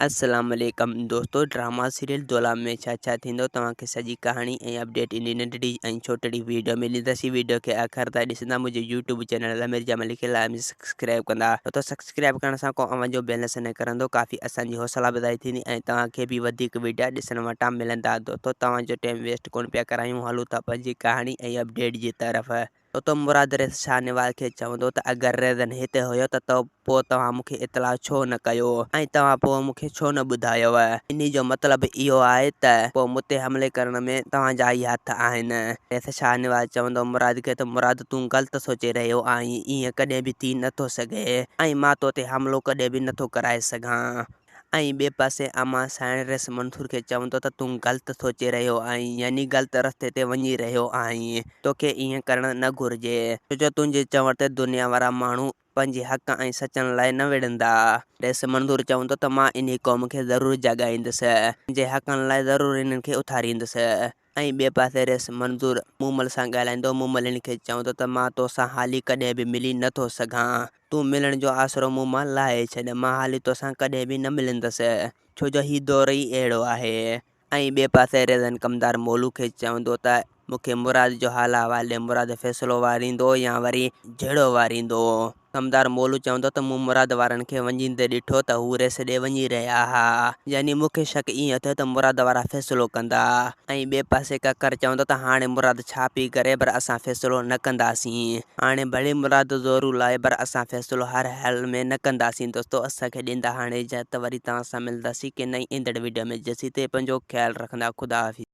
السلام عليڪم دوستو ڊراما سيريل دولاب ۾ ڇا ڇا ٿيندو توهان کي سڄي ڪهاڻي ۽ اپڊيٽ انهي ننڍڙي ۽ ڇوٽڙي ويڊيو ۾ ڏينداسين ويڊيو کي آخر تائين ڏسندا منهنجي يوٽيوب چينل امير جمالي کي لازمي سبسڪرائب ڪندا ڇو ته سبسڪرائب ڪرڻ سان ڪو اوهان جو بيلنس نه ڪرندو ڪافي اسان جي حوصلا افزائي ٿيندي ۽ توهان کي به وڌيڪ ويڊيا ڏسڻ وٽان ملندا دوستو توهان جو ٽائيم ويسٽ ڪونه پيا ڪرايون هلون ٿا پنهنجي ڪهاڻي ۽ اپڊيٽ جي طرف. اتو مراد ريس شاهنواز کي چوندو ته اگر ريزن هتي هيو ته تو پوء توهان مون کي اطلاع ڇو نه ڪيو ۽ توهان پوء مون کي ڇو نه ٻڌايو؟ انهي جو مطلب اهو آهي ته پوء مون تي حملي ڪرڻ ۾ توهان جا ئي هٿ آهن. ريس شاهنواز چوندو مراد کي ته مراد تون غلط سوچي رهيو آهين ائين ڪڏهن به ٿي نه ٿو سگهي ۽ مان تو تي حملو ڪڏهن به نه ٿو ڪرائي سگهان. ۽ ٻئي پاسي امان سائڻ ريس منصور کي چوندو ته تون غلط سوچي رهيو آهين يعني غلط رستي تي وڃي رهيو آهين توکي ائين ڪرڻ نه گهرجي ڇو جو تنهنجي چوڻ تي دنيا وارا ماڻهو پنهنجي حق ۽ سچن لاء نه وڙهندا. ريس منصور چوندو ته مان انهي قوم کي ضرور جاڳائيندس پنهنجي حقن لاء ضرور انهن کي اٿاريندس. ۽ ٻئي پاسي ريس منظور مومل سان ڳالهائيندو مومل هن کي چوندو ته مان توسان حالي ڪڏهن به ملي نه ٿو سگهان تون ملڻ جو آسرو مون مان لاهي ڇڏ مان حالي توسان ڪڏهن به نه ملندس ڇو جو هي دور ئي اهڙو آهي. ۽ ٻئي پاسي ريزن ڪمدار مولو کي چوندو ته مون کي مراد جو حال احوال ڏي مراد فيصلو واريندو يا وري جهيڙو واريندو. ڪمدار مولو چوندو ته مون مراد وارن کي وڃيندي ڏٺو ته هو ريس ڏي وڃي رهيا ها. يعني مون کي شڪ ائين ٿيو ته مراد وارا فيصلو ڪندا. ۽ ٻئي پاسي ڪڪر چوندو ته هاڻي مراد ڇا پئي ڪري پر اسان فيصلو نه ڪنداسين. هاڻي ڀلي مراد زورو لائي پر اسان فيصلو هر حال ۾ نه ڪنداسين. دوستو اسان کي ڏيندا هاڻي اجازت وري توهان سان ملنداسين ڪنهن نئين ايندڙ وڊيو ۾ جيسين تائين پنهنجو خيال رکندا خدا حافظ.